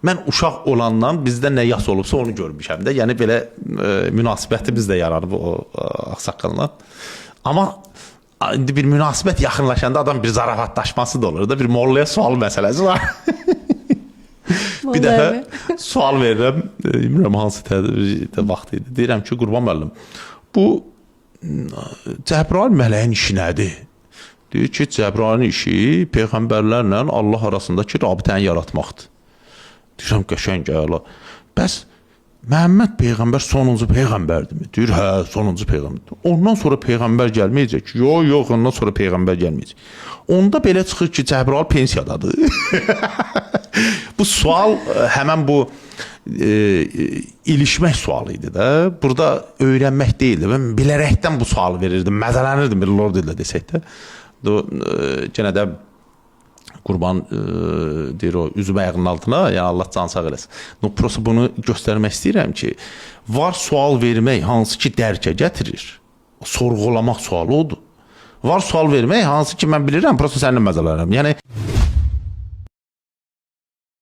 Mən uşaq olandan bizdə nə yas olubsa onu görmüşəm də. Yəni belə münasibətimiz də yaranıb o ağsaqqalla. Amma indi bir münasibət yaxınlaşanda adam bir zarafatlaşması da olur da, bir mollaya sual məsələsi var. Bir dəfə sual verirəm, bilmirəm hansı vaxt idi. Deyirəm ki, Qurban müəllim, bu Cəbrail mələyin işi nədir? Deyir ki, Cəbrailin işi peyğəmbərlərlə Allah arasındakı rabitəni yaratmaqdır. Deyirəm, qəşəng, əla. Bəs Məhəmməd peyğəmbər sonuncu peyğəmbərdimi? Deyir, hə, sonuncu peyğəmbər. Ondan sonra peyğəmbər gəlməyəcək. Yox, yox, ondan sonra peyğəmbər gəlməyəcək. Onda belə çıxır ki, Cəbrail pensiyadadır. Bu sual həmən bu ilişmək sualı idi də. Burada öyrənmək deyildi. Mən bilərəkdən bu sualı verirdim. Məzələnirdim bir lord ilə desək də. Yenə də Qurban deyir o üzüm ayağının altına, yəni Allah can sağ eləsin. No, prosta bunu göstərmək istəyirəm ki, var sual vermək hansı ki dərkə gətirir. Sorğulamaq sualı odur. Var sual vermək hansı ki mən bilirəm, prosta səninlə məzələnirəm. Yəni